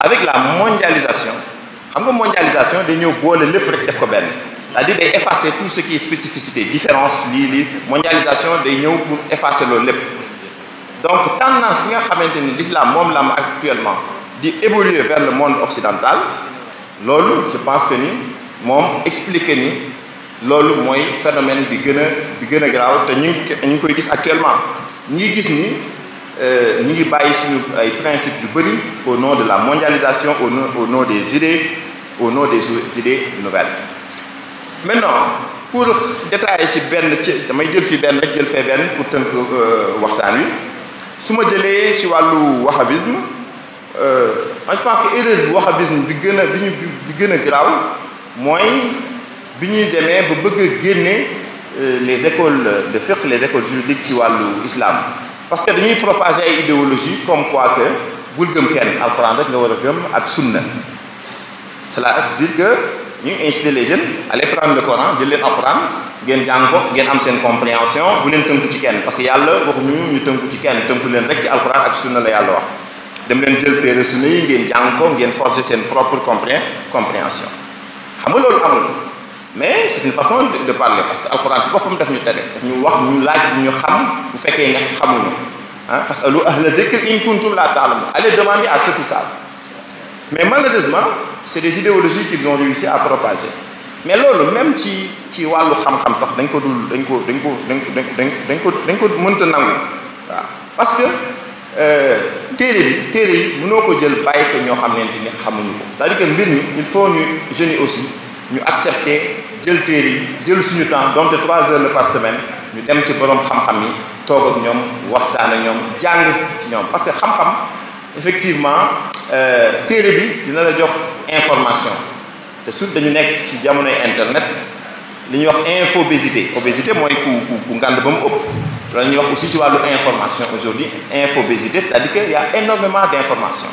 avec la mondialisation xam nga mondialisation day ñëw boole lépp rek def ko benn c'est-à-dire day effacer tout ce qui est spécificité différence lii mondialisation day ñëw pour effacer loolu lépp donc tendance bi nga xamante ni l'islam moom la am actuellement di évoluer vers le monde occidental loolu je pense que ni moom expliquer ni loolu mooy phénomène bi gën a grave te ñu ngi koy gis actuellement ñu ngi gis ni ñu ngi bàyyi suñu ay principes yu bëri au nom de la mondialisation au nom des idées au nom des idées nouvelles. Maintenant pour détailler ci benn ci damay jël fi benn rek jël fee benn pour tënk waxtaan wi su ma jëlee ci wàllu wahhabisme moi je pense que erreur bi wahhabisme bi gën a grave mooy bi ñuy demee ba bëgg a génne les écoles de fiqh les écoles juridiques ci wàllu islam parce que dañuy propager ay idéologie comme quoi que bul gëm kenn alxuraan rek nga war a gëm ak sunna cela veut dire que ñu inciter les jeunes aller prendre le Coran jël leen alxuraan ngeen jàng ko ngeen am seen compréhension bu leen tënku ci kenn parce que yàlla waxuñu ñu tënku ci kenn tënku leen rek ci alxuraan ak sunna la yàlla wax dem leen jël téere sunna yi ngeen jàng ko ngeen forger seen propre compréhension xam nga loolu amul mais c'est une façon de parler parce que alxuraan ci boppam daf ñu tere daf ñu wax ñu laaj ñu xam bu fekkee ne xamuñu fasalu ahla dhikr in kuntum la ta'lamun allez demander à ceux qui savent mais malheureusement c'est des idéologies qu'ils ont réussi à propager mais loolu même ci wàllu xam-xam sax dañ ko mënta nangu waaw parce que téere yi mënoo ko jël bàyyi ko ñoo xamante ni xamuñu ko c'est-à-dire que mbir mi il faut ñu jeunes yi aussi ñu accepter jël téere yi jël suñu temps donte 3 heures par semaine ñu dem ci borom xam-xam yi toog ak ñoom waxtaan ak ñoom jàng ci ñoom parce que xam-xam effectivement téere bi dina la jox information te surtout dañu nekk ci jamonoy internet li ñuy wax infobésité obésité mooy ku ngand ba mu ëpp loolu ñuy wax aussi ci wàllu information aujourd'hui infobésité c'est-à-dire que y a énormément d'informations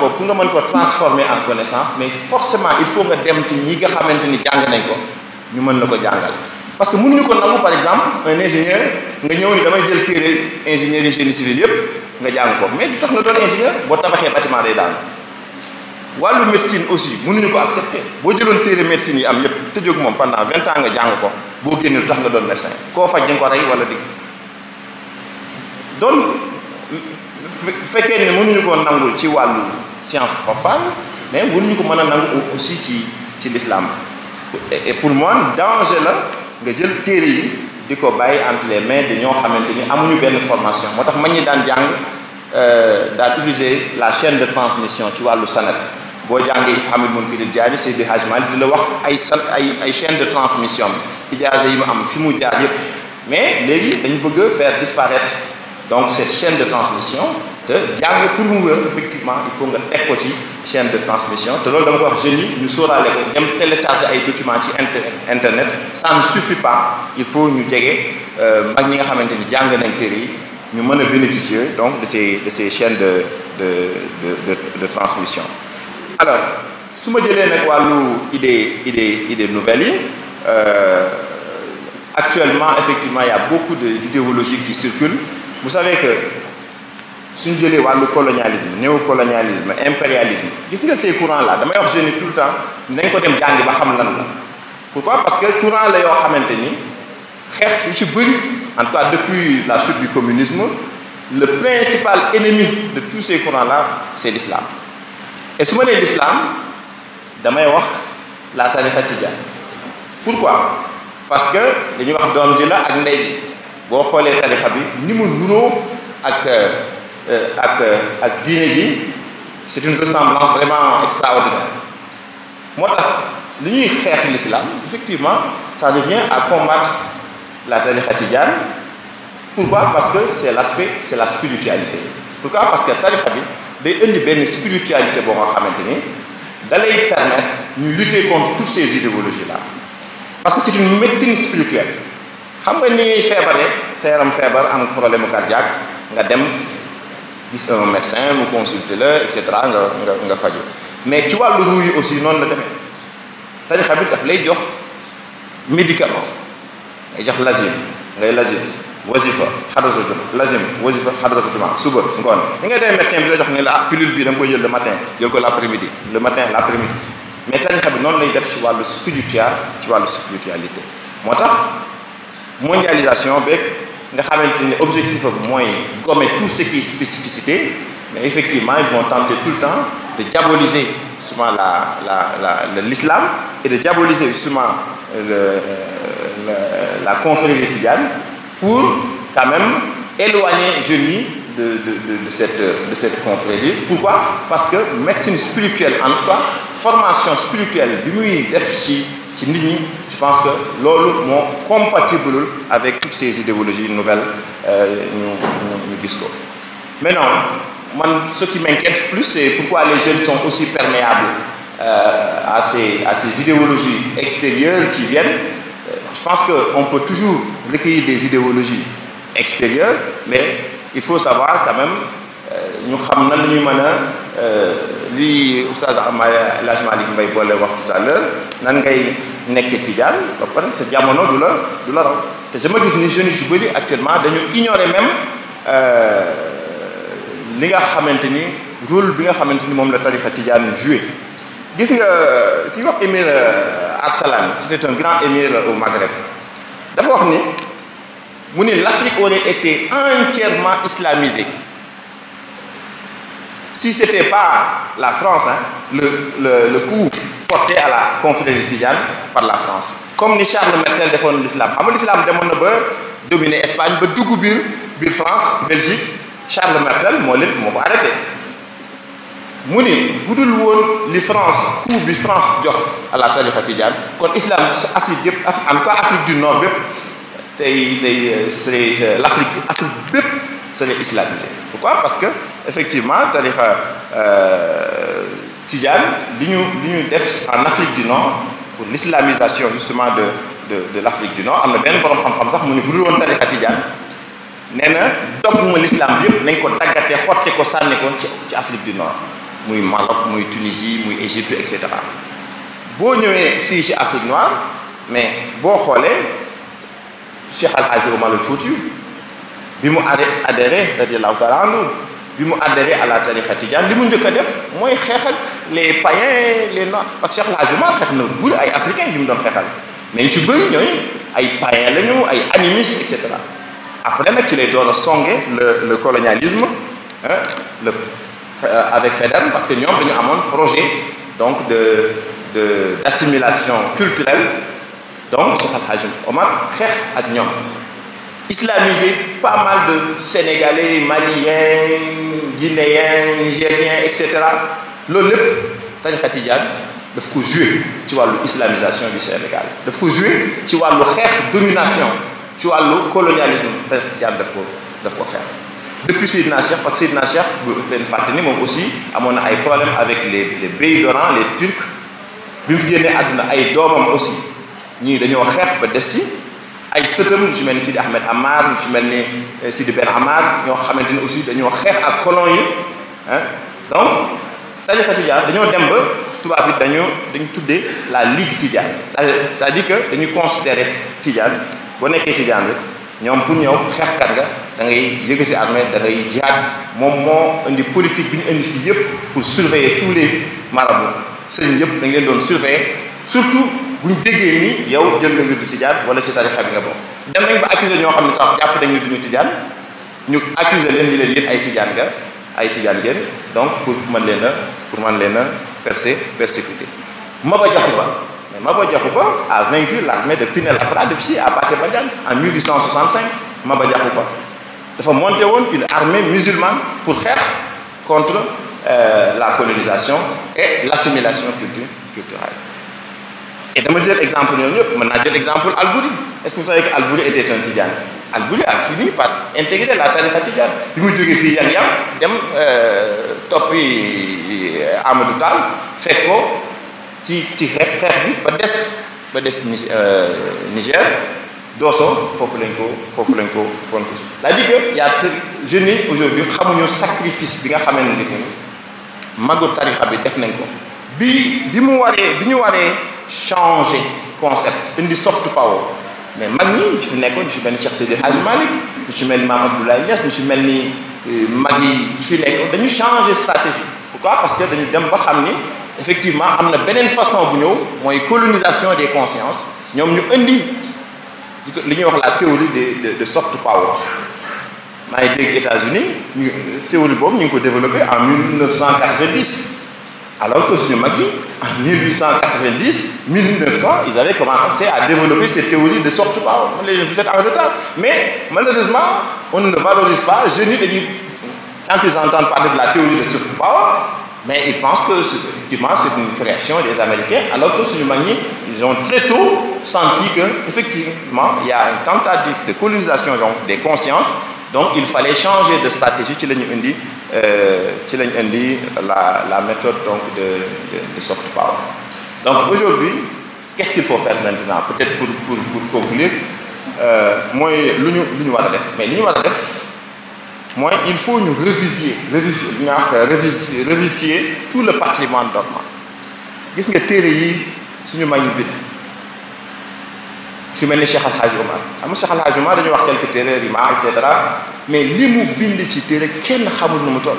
boobu pour nga mën ko transformer en connaissance mais forcément il faut nga dem ci ñi nga xamante ni jàng nañ ko ñu mën la ko jàngal parce que mënuñu ko nangu par exemple un ingénieur nga ñëw ni damay jël téere ingénieur yi génie civil yépp nga jàng ko mais du tax nga doon ingénieur boo tabaxee bâtiment day daanu wàllu médecine aussi mënuñu ko accepter boo jëloon téere médecine yi am yépp tëjoog moom pendant 20 ans nga jàng ko boo génnee du tax nga doon médecin koo faj dañ ko rey wala dig donc fekkee ne mënuñu ko nangul ci wàllu science profane mais mënuñu ko mën a nangu aussi ci l'islam et pour moi danger la nga jël téere yi di ko bàyyi entre les mains de ñoo xamante ni amuñu benn formation moo tax mag ñi daan jàng daan utiliser la chaîne de transmission ci wàllu sanad boo jàngee Hamid Munkidil Jaani Seydi Hadji Malick di la wax ay chaîne de transmission ijaaza yi mu am fi mu jaar yépp mais léegi dañu bëgg faire disparaître donc cette chaîne de transmission te jàng pour mu wér effectivement il faut nga teg ko ci chaîne de transmission te loolu dama ko wax jeunes yi ñu sóoraale ko dem télécharger ay documents ci internet ça ne suffit pas il faut ñu jege mag ñi nga xamante ni jàng nañ téere yi ñu mën a bénéficier donc de ces chaînes de transmission. Alors su ma jëlee nag wàllu idée nouvelles yi actuellement effectivement il y a beaucoup d'idéologies qui circulent vous savez que suñu jëlee wàllu colonialisme néocolonialisme impérialisme gis nga ces courants là damay wax jeunes yi tout le temps nañ ko dem jàngi ba xam lan la pourquoi parce que courant la yoo xamante ni xeex yu ci bëri en tout cas depuis la chute du communisme le principal ennemi de tous ces courants là c'est l'islam et su ma nee l'islam damay wax la tariqa tidiane pourquoi parce que dañuy wax doom ji la ak ndey ji boo xoolee tariqa bi ni mu nuroo ak diine ji c'est une ressemblance vraiment extraordinaire moo tax li ñuy xeex l'islam effectivement ça revient à combattre la tariqa tidiane pourquoi parce que c'est la spiritualité pourquoi parce que tariqa bi day indi benn spiritualité boo nga xamante ni da lay permettre ñu lutter contre toutes ces idéologies là parce que c'est une médecine spirituelle xam nga ni feebaree sa yaram feebar am problème cardiaque nga dem gis un médecin mu consulter la et cetera nga faju mais ci wàllu ruu yi aussi noonu la demee tariqa bi daf lay jox médicament ngay jox lazim ngay lazim wasifa xadratu juma lazim wasifa xadratu juma suba ngoon li ngay demee médecin bi la jox ne la pilule bi da nga koy jël le matin jël ko l'après-midi le matin l'après-midi mais tarixa bi noonu lay def ci wàllu spiritualité moo tax mondialisation beeg nga xamante ni objectif am mooy gommer tout ce qui est spécificité mais effectivement ils vont tenter tout le temps de diaboliser justement l'islam et de diaboliser justement la confrérie tidiane pour quand même éloigner jeunes yi de cette confrérie. Pourquoi? Parce que médecine spirituelle en tout cas formation spirituelle bi muy def ci nit ñi je pense que loolu moo compatible avec toutes ces idéologies nouvelles ñu gis ko. Maintenant man ce qui m'inquiète plus c'est pourquoi les jeunes sont aussi perméables à ces idéologies extérieures qui viennent. Je pense qu'on peut toujours recueillir des idéologies extérieures mais il faut savoir quand même ñu xam na lu ñu mën a li oustaz El Hadj Malick Mbaye boole wax tout à l'heure nan ngay nekk tijaan ba pare sa jamono du la raw te dama gis ni jeunes yu bëri actuellement dañu ignorer même li nga xamante ni rôle bi nga xamante ni moom la tarixa tijaan joué. Gis nga ki wax émir Arsalan c'était un grand émir au Maghreb dafa wax ni mu ni l'Afrique aurait été entièrement islamisée si c'était pas la France le coup porté à la confrérie tidiane par la France comme ni Charles Martel defoon l'islam xam nga l'islam demoon na ba dominer Espagne ba dugg biir France Belgique Charles Martel moo ko arrêté mu ni budul woon li France coup bi France jox à la tariqa tidiane kon islam Afrique yëpp en tout cas Afrique du Nord bépp tey serait l'Afrique bépp serait islamisée. Pourquoi? Parce que effectivement tariqa tidiane li ñu def en Afrique du Nord pour l'islamisation justement de l'Afrique du Nord am na benn borom xam-xam sax mu ni budul woon tariqa tidiane nee na dogma l'islam yëpp nañ ko daggatee xotte ko sànni ko ci Afrique du Nord muy Maroc muy Tunisie muy Égypte et cetera boo ñëwee fii ci Afrique noire mais boo xoolee Cheikh Al Hadji Omar Al Foutiyou bi mu adhéré radiyallahu ta'ala anhu bi mu adhéré à la tariqa tidiane li mu njëkk a def mooy xeex ak les païens les noirs parce que Cheikh Al Hadji Omar xeex na bu ay africains yu mu doon xeexal mais ci bëri ñooy ay païens lañu ay animistes et cetera après nag ci lay door a songe le colonialisme avec Faidherbe parce que ñoom dañu amoon projet donc d'assimilation culturelle donc Cheikh Al Hadji Omar xeex ak ñoom islamiser pas mal de Sénégalais Maliens Guinéens Nigériens et cetera loolu lépp tariqa tidiane daf ko jouer ci wàllu islamisation du Sénégal daf ko jouer ci wàllu xeex domination ci wàllu colonialisme tariqa tidiane daf ko xeex depuis Seydina Cheikh parce que Seydina Cheikh bu leen fàtte ni moom aussi amoon na ay problèmes avec les pays d'Oran les Turcs bi mu fi génnee àdduna ay doomam aussi ñii dañoo xeex ba des ci ay sëtam ñu ci mel ni Sidi Ahmed Amar ñu ci mel ni Sidi Ben Amar ñoo xamante ni aussi dañoo xeex ak colon yi donc tariqa tidiane dañoo dem ba tubaab bi dañu tuddee la ligue tidiane c'est-à-dire que dañuy considérer tidiane boo nekkee tidiane rek ñoom pour ñëw xeexkat nga da ngay yëgati armée da ngay jihaad moom moo indi politique bi ñu indi fii yëpp pour surveiller tous les marabouts sëriñ yëpp dañ leen doon surveiller surtout bu ñu déggee ni yow jël nga wirdu tijaan wala ci tarixa bi nga bokk dem nañ ba accuser ñoo xam ne sax jàpp nañ ni duñu tijaan ñu accuser leen di leen yéen ay tijaan ngeen donc pour mën leen a persécuter Maba Diakhou Ba mais Maba Diakhou Ba a vaincu l'armée de Pinet-Laprade ici à Pathé Badiane en 1865 Maba Diakhou Ba dafa monté woon une armée musulmane pour xeex contre la colonisation et l'assimilation culturelle. Et dama jël exemple ñooñu ñëpp mën naa jël exemple Albouri est-ce que vous savez que Albouri était un Tidjane Albouri a fini par intégrer la tariqa Tidjane bi mu jógee fii Yang-Yang dem toppi Amadou Tall fekk ko ci xeex bi ba des Niger Dosso foofu lañ ko c'est-à-dire que y a jeunes yi aujourd'hui xamuñu sacrifice bi nga xamante ni magu tariqa bi def nañ ko bi ñu waree changer concept indi soft power mais mag ñi fi nekkoon ñu ci mel ni Cheikh Seydi Hadji Malick ñu ci mel ni Mame Abdoulaye Niass ñu ci mel ni mag yi fi nekkoon dañu changer stratégie. Pourquoi? Parce que dañu dem ba xam ni effectivement am na beneen façon bu ñëw mooy colonisation des consciences ñoom ñu indi li ñuy wax la théorie de soft power. maa ngi dégg États-Unis ñu théorie boobu ñu ngi ko développé en 1990 alors que suñu mag yi en 1890 1900 ils avaient commencé à développer cette théorie de soft power. Vous êtes en retard mais malheureusement on ne le valorise pas. Jeunes yi dañuy quand ils entendent parler de la théorie de soft power mais ils pensent que effectivement c'est une création des Américains alors que suñu mag ñi ils ont très tôt senti que effectivement il y a une tentative de colonisation donc des consciences. Donc il fallait changer de stratégie ci la ñu indi la méthode donc de soft power. Donc aujourd'hui qu'est-ce qu'il faut faire maintenant peut-être pour conclure mooy lu ñu war a def mais li ñu war a def mooy il faut ñu revivifier tout le patrimoine dormant. Gis nga téere yi suñu mag ñu bind su mel ni Cheikh Al Hadj Omar xam nga Cheikh Al Hadj Omar dañuy wax quelques téere rima et cetera mais li mu bind ci téere kenn xamul nu mu toll.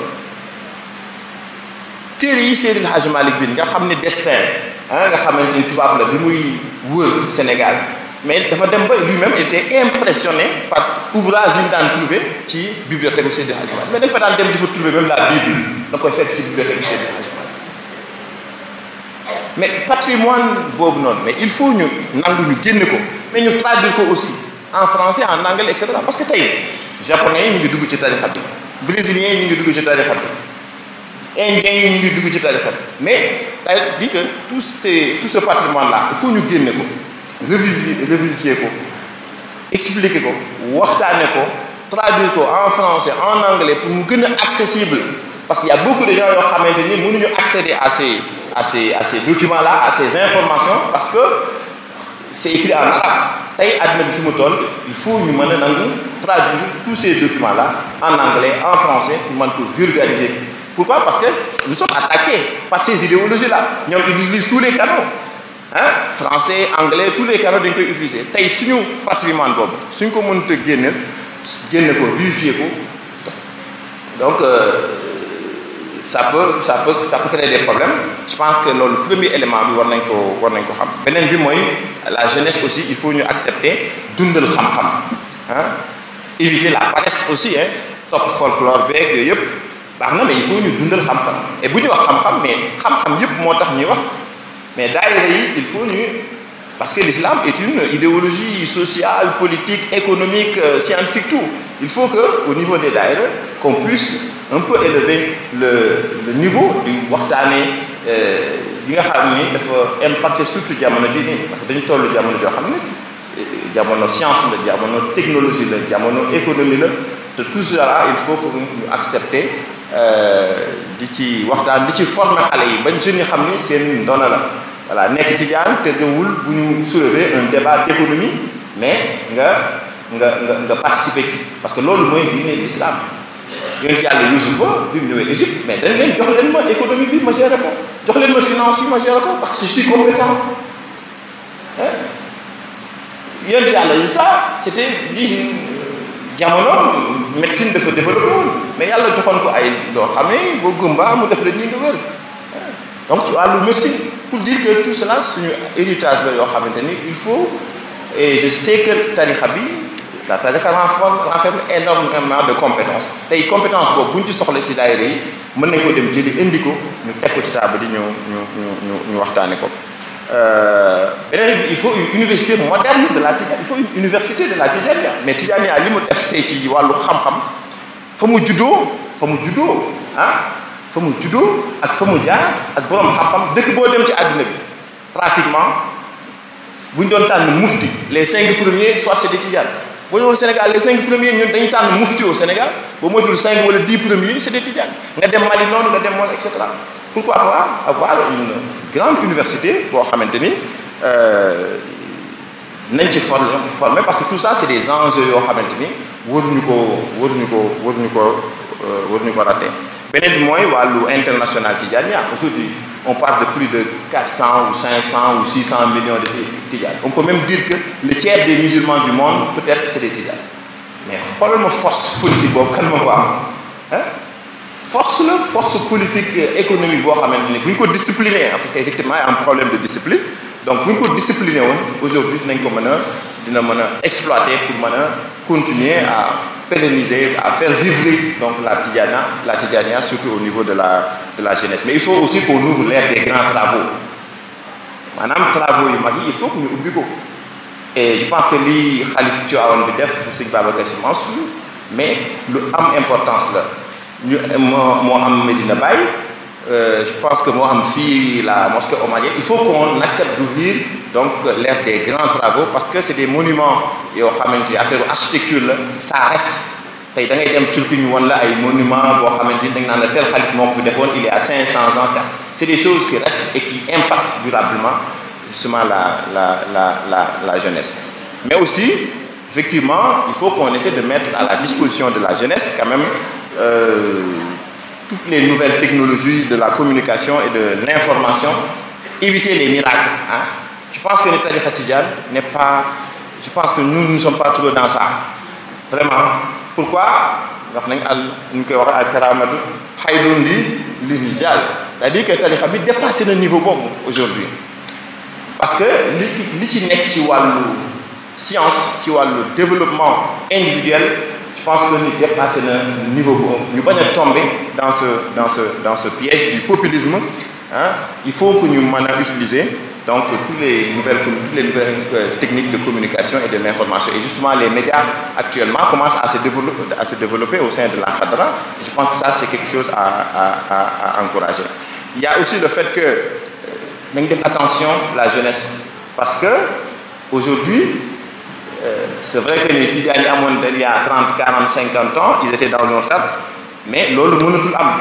téere yi Seydi El Hadji Malick bind nga xam ni destin nga xamante ni tubaab la bi muy wër Sénégal mais dafa dem ba lui-même il était impressionné par ouvrage yi mu daan trouvé ci bibliothèque u Seydi El Hadji Malick mais dañ fa daan dem di fa trouver même la Bible da koy fekk ci bibliothèque u Seydi El Hadji Malick mais patrimoine boobu noonu mais il faut ñu nangu ñu génne ko mais ñu traduire ko aussi en français en anglais et cetera parce que tey japonais yi ñu ngi dugg ci tarixa bi brésiliens yi ñu ngi dugg ci tarixa bi indiens yi ñu ngi dugg ci tarixa bi mais ça dit que tout ce patrimoine là il faut ñu génne ko revivifier ko expliquer ko waxtaane ko traduire ko en français en anglais pour mu gën a accessible parce qu'il y a beaucoup de gens yoo xamante ni mënuñu accéder à ces documents là à ces informations parce que c'est écrit en arabe. Tey àddina bi fi mu toll il faut ñu mën a nangu traduire tous ces documents là en anglais en français pour mën ko vulgariser. Pourquoi? Parce que nous sommes attaqués par ces idéologies là ñoom ils utilisent tous les canaux français anglais tous les canaux dañ koy utiliser tey suñu patrimoine boobu suñ ko mënta génne ko vivifier ko donc ça peut créer des problèmes. Je pense que le premier élément bi war nañ ko xam beneen bi mooy la jeunesse aussi il faut ñu accepter dundal xam-xam éviter la paresse aussi topp folklore beeg yooyu yëpp baax na mais il faut ñu dundal xam-xam et bu ñu wax xam-xam mais xam-xam yëpp moo tax ñuy wax mais daayira yi il faut ñu parce que l'islam est une idéologie sociale politique économique scientifique tout il faut que au niveau des daayira qu'on puisse un peu élever le niveau du waxtaanee yi nga xam ni dafa impacter surtout jamono ji nii parce que dañu toll jamono joo xam ne jamono science la jamono technologie la jamono économie la te tout cela il faut que ñu accepter di ci waxtaan di ci former xale yi bañ jeunes yi xam ni seen ndono la voilà nekk ci jaan te ñëwul bu ñu soulever un débat d'économie mais nga participer ci parce que loolu mooy diine l'islam yonent yàlla Yuusufa bi mu ñëwee Égypte mais dañ leen jox leen ma économie bi ma gérer ko jox leen ma finance yi ma gérer ko parce que je suis compétent yonent yàlla Isaa c'était lii jamono médecine dafa développé woon mais yàlla joxoon ko ay loo xam ne boo gëmbaa mu def la nii nga wér donc ci wàllu médecine pour dire que tout cela suñu héritage la yoo xamante ni il faut et je sais que tarixa bi la tarixa renferme énormément de compétences tey compétence boobu bu ñu ci soxla ci daayira yi mën nañ ko dem jëli indi ko ñu teg ko ci table yi ñu waxtaane ko beneen bi il faut une université moderne de la Tidjane il faut une université de la Tidjane mais Tidjane li mu def tey ci wàllu xam-xam fa mu juddoo fa mu juddoo ak fa mu jaar ak borom xam-xam dëkk boo dem ci àddina bi pratiquement bu ñu doon tànn mufti les 5 premiers soit c'est des Tidjane boo ñëwoon Sénégal les 5 premiers ñun dañuy tànn mufti au Sénégal boo moytuwul 5 wala 10 premiers c'est des Tidjane nga dem Mali noonu nga dem moom et cetera pourquoi pas avoir une grande université boo xamante ni nañ ci former parce que tout ça c'est des enjeux yoo xamante ni waruñu ko rater beneen bi mooy wàllu international Tidjania. Aujourd'hui on parle de plus de 400 ou 500 ou 600 millions de Tidjane. On peut même dire que le tiers des musulmans du monde peut-être c'est des Tidjane. Mais xoolal ma force politique boobu kan ma ko am force politique économique boo xamante ni bu ñu ko discipliner parce que effectivement il y a un problème de discipline. Donc bu ñu ko discipliner woon aujourd'hui dina mën a exploiter pour mën a continuer à pérenniser, à faire vivre donc la Tidjania surtout au niveau de la jeunesse. Mais il faut aussi qu'on ouvre l'ère des grands travaux. Maanaam travaux yu mag yi il faut que ñu ubbi ko. Et je pense que lii xalif Tivaouane bi def Sëñ Babacar Sy Mansour mais lu am importance la ñu moo am Medina Baye. Je pense que moo am fii la mosquée omarienne il faut qu'on accepte d'ouvrir donc l'ère des grands travaux parce que c'est des monuments yoo xamante ni affaire architecture la ça reste tey da ngay dem Turquie ñu won la ay monuments boo xamante ni dañ naan la tel xalif moo ko fi defoon il est à 500 ans 4 c'est des choses qui restent et qui impactent durablement justement la jeunesse. Mais aussi effectivement il faut qu'on essaie de mettre à la disposition de la jeunesse quand même toutes les nouvelles technologies de la communication et de l'information, éviter les miracles. Je pense que le tariqa Tidjane n'est pas... Je pense que nous ne sommes pas trop dans ça. Vraiment. Pourquoi? C'est-à-dire que le tariqa a dépassé le niveau bon aujourd'hui. Parce que ce qui est dans la science, dans le développement individuel, je pense que nous dépassons le niveau bon. Nous ne pouvons pas tomber dans ce piège du populisme. Il faut que nous utilisions donc toutes les nouvelles techniques de communication et de l'information. Et justement, les médias actuellement commencent à se développer au sein de la Khadra. Je pense que ça, c'est quelque chose à encourager. Il y a aussi le fait que nous devons attention à la jeunesse. Parce que aujourd'hui, c'est vrai que les Tidjane il y a 30, 40, 50 ans, ils étaient dans un cercle, mais l'autre monde tout l'âme.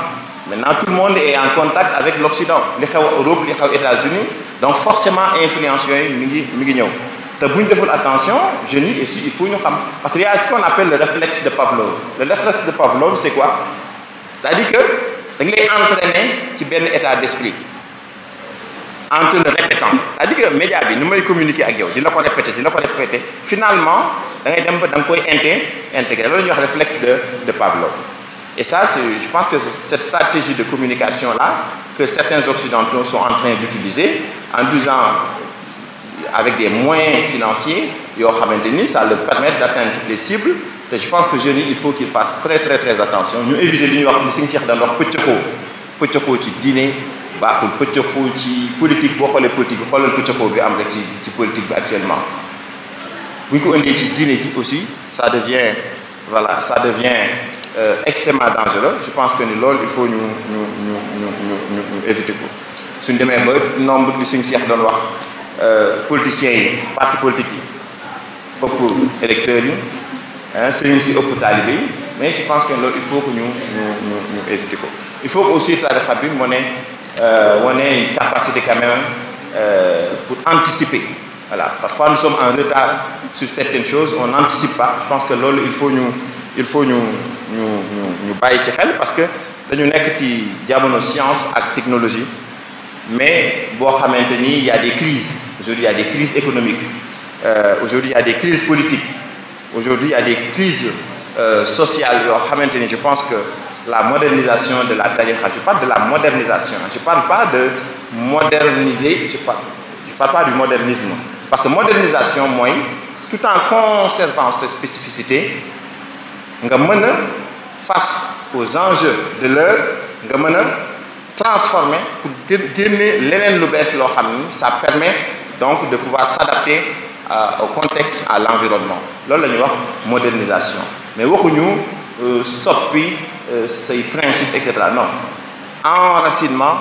Maintenant, tout le monde est en contact avec l'Occident, les Europe, les États-Unis, donc forcément influencés, migi. Si vous faites attention, je dis ici, il faut nous savoir. Parce qu'il y a ce qu'on appelle le réflexe de Pavlov. Le réflexe de Pavlov, c'est quoi? C'est-à-dire que vous les entraîner sur un état d'esprit. En te le répétant. C'est-à-dire que les médias, nous allons communiquer avec eux, ils vont répéter. Finalement, vous allez intégrer le réflexe de Pavlov. Et ça, je pense que c'est cette stratégie de communication-là que certains Occidentaux sont en train d'utiliser en disant, avec des moyens financiers, ça leur permet d'atteindre toutes les cibles. Et je pense que il faut qu'ils fassent très très très attention. Nous évitons de nous dans leur petit qui dîner. Baaxul pëccëxoo ci politique boo xoolee politique bi xoolal pëccëxoo bi am rek ci politique bi actuellement bu ñu ko indee ci diine ji aussi ça devient extrêmement dangereux. Je pense que ni loolu il faut ñu éviter ko suñ demee ba nombre bi suñ Cheikh doon wax politiciens yi parti politique yi ëpp électeurs yi sëriñ si ëpp taalibe yi mais je pense que loolu il faut que ñu éviter ko. Il faut aussi tariqa bi on a une capacité quand même pour anticiper. Voilà. Parfois nous sommes en retard sur certaines choses, on n'anticipe pas. Je pense que là, il faut nous bàyyi ci xel parce que dañu nekk ci jamono science ak technologie mais boo xamante ni il y a des crises. Aujourd'hui il y a des crises économiques. Aujourd'hui il y a des crises politiques. Aujourd'hui il y a des crises sociales yoo xamante ni je pense que la modernisation de la tariqa, je parle de la modernisation, je ne parle pas de moderniser, je parle pas du modernisme. Parce que modernisation, moi, tout en conservant ses spécificités, face aux enjeux de l'heure, transformer pour gagner l'élève le best, ça permet donc de pouvoir s'adapter au contexte, à l'environnement. C'est la modernisation. Mais nous stopper ces principes, etc. Non. Enracinement,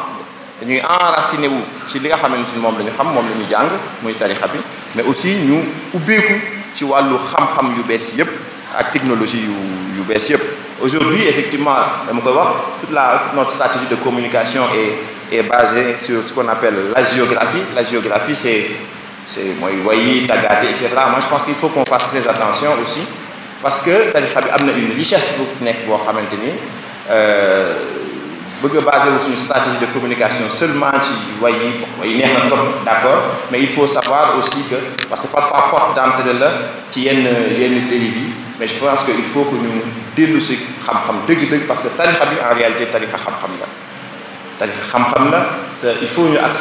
nous enraciner wu ci li nga xamante ni moom la ñu xam moom la ñu jàng muy tarixa bi mais aussi ñu ubbeeku ci wàllu xam-xam yu bees yëpp ak technologie yu bees yëpp. Aujourd'hui effectivement dama koy wax toute notre stratégie de communication est basée sur ce qu'on appelle la géographie. La géographie c'est mooy wayi tàggaate etc. Moi je pense qu'il faut qu'on fasse très attention aussi. Parce que tariqa bi am na une richesse bu nekk boo xamante ni bëgg a basé wu suñu stratégie de communication seulement ci way yi neex na trop d'accord mais il faut savoir aussi que parce que parfois porte d'entrée la ci yenn dérives yi mais je pense que il faut que ñu dellu si xam-xam dëgg-dëgg parce que tarixa bi en réalité tarixa xam-xam la te il faut ñu accepter